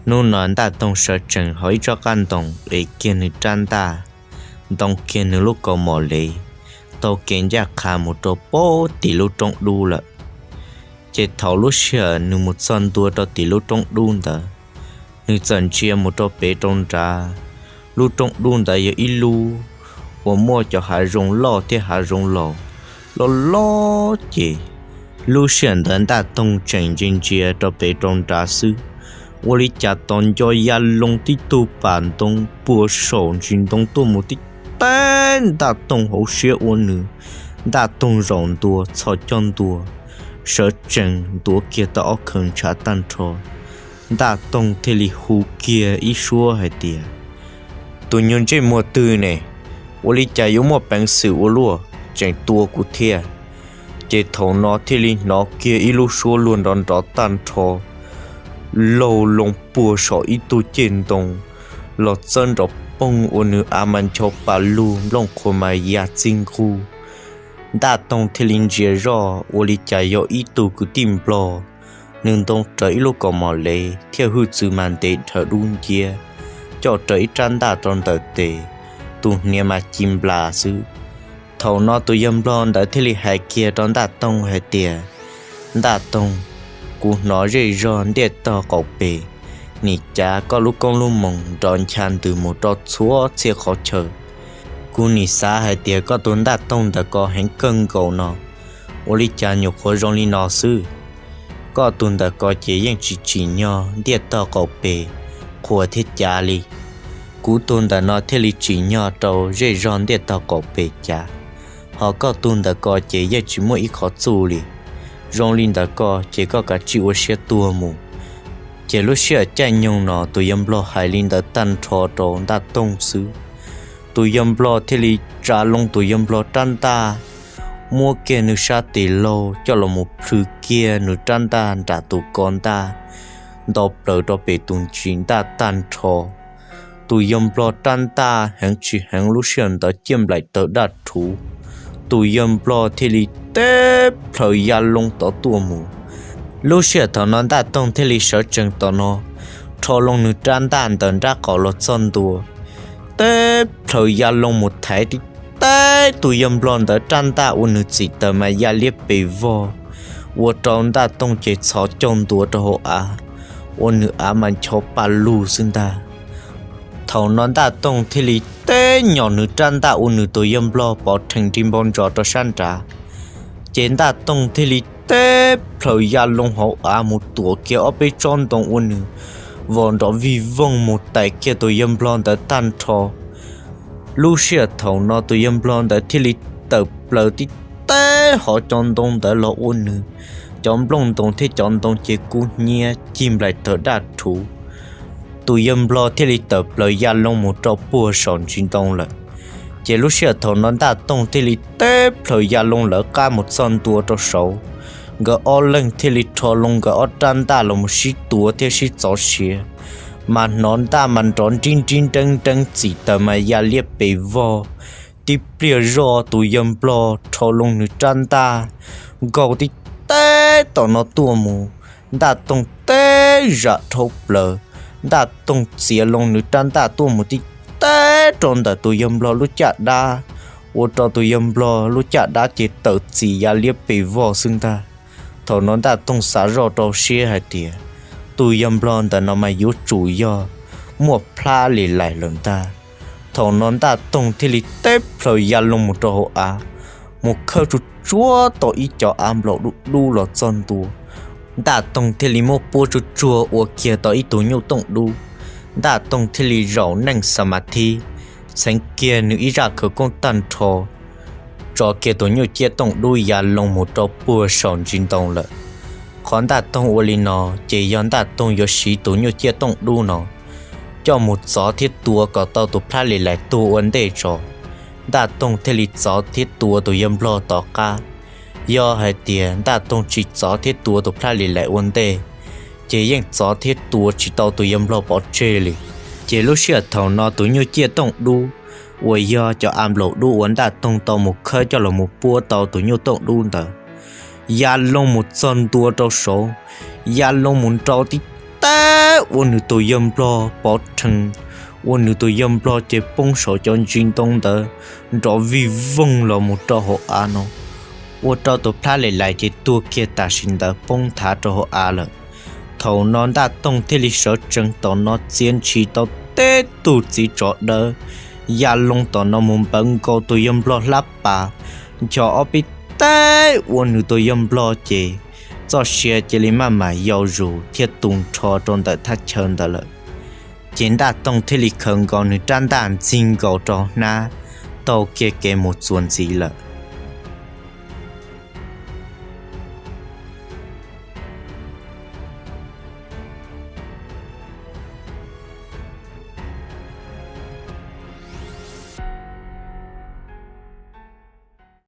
Hnub no Ntaj Toog sawv tsees hauv ib tsob qab ntoo, ev kiag nws rab ntaj, ntoo kiag nws lub kaus mom lev, taug kev ncaj qha mus rau pem tim lub roob dub lawm. Ces thaum lub sij hawm nws mus txog ntua rau tim lub roob dub ntawd, nws txawm ntsia mus rau pem rau nrad. Lub roob dub ntawd yog ib lub uas muaj cov hav zoov loj thiab hav zoov laus loj loj ces, lub sij hawm ntawd Ntaj Toog tseem ntsia ntsia rau pem rau nrad xwb, ua li cas tos nco ya loo tib tug pam ntoo puag saum ntsis ntoo tuaj mus tib teb Ntaj Toog hauv siab ua nws, Ntaj Toog zaum ntua txhos caug ntua, sawv tsees ntuav kiag tau ob khees ntshav tag nrho. Ntaj Toog thiaj li hu kiag ib suab hais tias, Tus nyuag ntsej muag twg ne, ua li cas yuav muaj peev xwm ua luaj tseem tua kuv thiab? Ces thaum no thiaj li hnov kiag ib lub suab luag nrov nrov tag nrho, laug loo puag saum ib tug ceg ntoo los txawb nrov poog ua nws av mas ncho pa lug, nplooj qhuav mas ya txij nqug. Ntaj Toog thiaj li ntsia zoj ua li cas yog ib tug kwv tij nplog, nws ntoo rawv ib lub kaus mom lev thiab hwj txwv mas ntev dhawv dub nciab, coj rawv ib rab ntaj rau ntawm tes, tus hniav mas ci nplas xwb. Thaum no tus yawg nplog ntawd thiaj li hais kiag rau Ntaj Toog hais tias, Ntaj Toog, kuv hnov zej zog ntiaj tog qaum pem, nim cav koj lub koob lub moos nrov ncha ntws mus rau txhua txhia qhov chaw. Kuv nim xav hais tias koj tus Ntaj Toog ntawm ko heev kawg nkaus no, ua li cas nyuam qhuav zoo li no xwb? Koj tus ntawm ko ces yeej tsis tsim nyog ntiaj tog qaum pem qhuas thiab cav li. Kuv tus ntawm no thiaj li tsim nyog rau zej zog ntiaj tog qaum pem cav, ho koj tus ntawm ko ces yeej tsis muaj ib qhov txuj li. Zoo li ntawd ko ces koj kav tsij ua siab tuag mus. Ces lub sij hawm caij nyoog no tus yawg nplog hais li ntawd tag nrho rau Ntaj Toog xwb, tus yawg nplog thiaj li tsa loo tus yawg nplog rab ntaj, muab kiag nws sab tes laug coj los mus plhws kiag nws rab ntaj nram tus ko ntaj, nto plaws rau pem tus ntsis ntaj tag nrho. Tus yawg nplog rab ntaj heev tsis heev lub sij hawm ntawd ciaj nplaim tawg daj rhuv, tus yawg nplog thiaj li teb plhaws ya loo tod tuaj mus. Lub sij hawm thaum no Ntaj Toog thiaj li sawv tsees tom no, rho loo nws rab ntaj ntawm nrab qaum los txog ntua, teb plhaws ya loo mus thaiv tib teb tus yawg nplog ntawd rab ntaj ua nws txim taws mas ya liab pes vog, ua rau Ntaj Toog ces txhos caug ntua rau hauv av, ua nws av mas ncho pa lug xwb ntag. Thaum no Ntaj Toog thiaj li teb nyom nws rab ntaj ua nws tus yawg nplog pov rhees nrig npau ntsos rau sab nrad, ces Ntaj Toog thiaj li teb plhaws ya loo hauv av mus tuam kiag ob peb tsob ntoo ua nws vos nrov vig voog mus tais kiag tus yawg nplog ntawd tag nrho. Lub sij hawm thaum no tus yawg nplog ntawd thiaj li tawm plaws tib teb hov cov ntoo ntawd los ua nws, cov nplooj ntoo thiab cov ntoo ces kub hnyiab cig nplaim tawg daj rhuv. Tus yawg nplog thiaj li tawm plaws ya loo mus rau puag saum ntsis ntoo lawm. Ces lub sij hawm thaum no Ntaj Toog thiaj li teb plhaws ya loo lawv qab mus txog ntua rau saud, nkawd ob leeg thiaj li rho loo nkawd ob rab ntaj los mus sib tua thiab sib txov siav, mas hnov ntaj mas nrov nrib nrib nreeb nreeb txim taws mas ya liab pes vog. Tib pliag zoj tus yawg nplog rho loo nws rab ntaj nkaug tib teb tom no tuaj mus, Ntaj Toog teb zam dhau plaws, Ntaj Toog txiav loo nws rab ntaj tuaj mus tib teb rau ntawm tus yawg nplog lub caj dab, ua rau tus yawg nplog lub caj dab ces tawm txim ya liab pes vog xwb ntag. Thaum no Ntaj Toog xav zoj rau siab hais tias, tus yawg nplog ntawm no mas yuav tsum yog muaj plab li laim lawm ntag. Thaum no Ntaj Toog thiaj li teb plhaws ya loo mus rau hauv av, mus khawb tsuag tsuag tau ib co av nplaum dub dub los txog ntua. Ntaj Toog thiaj li muab puab tsuag tsuag ua kiag tau ib tug nyuj tooj dub. Ntaj Toog thiaj li zaum neej xa mas thib, txheev kiag nws ib zaj khawv koob tag nrho, tso kiag tus nyuj ciaj tooj dub ya loo mus rau puag saum ntsis ntoo lawm. Qhov Ntaj Toog ua li no ces yog Ntaj Toog yuav siv tus nyuj ciaj tooj dub no coj mus txov thiab tua kom tau tus plab li laim tuag ua ntej tso. Ntaj Toog thiaj li txov thiab tua tus yawg nplog tom qab. Yog hais tias Ntaj Toog tsis txov thiab tua tus plab li laim ua ntej, ces yeej txov thiab tua tsis tau tus yawg nplog pov tseg li. Ces lub sij hawm thaum no tus nyuj ciaj tooj dub uas yog cov av nplaum dub uas Ntaj Toog tau mus khawb coj los mus puab tau tus nyuj tooj dub ntawd, ya loo mus txog ntua rau saud, ya loo mus nrau tib taib ua nws tus yawg nplog pov rhees, ua nws tus yawg nplog ces poob saum cov ntsis ntoo ntawd nrov vij voog los mus rau hauv av no, ua rau tus plab lem lais ces tuag kiag tam sim ntawd poob nthav rau hauv av lawm. Thaum no Ntaj Toog thiaj li sawv tsees tom no txia ntshis tau teb tug txiv tsov dawb ya loo tom no mus npawv nkaus tus yawg nplog hlab pas, nchos ob peb taib ua nws tus yawg nplog ces txoj sia cia li maj mam yau zus thiab tu nrho rau ntawm thaj chaw ntawd lawm. Ces Ntaj Toog thiaj li khaws nkaus nws rab ntaj ntxig nkaus rau hnab, taug kiag kev mus txuas ntxiv lawm.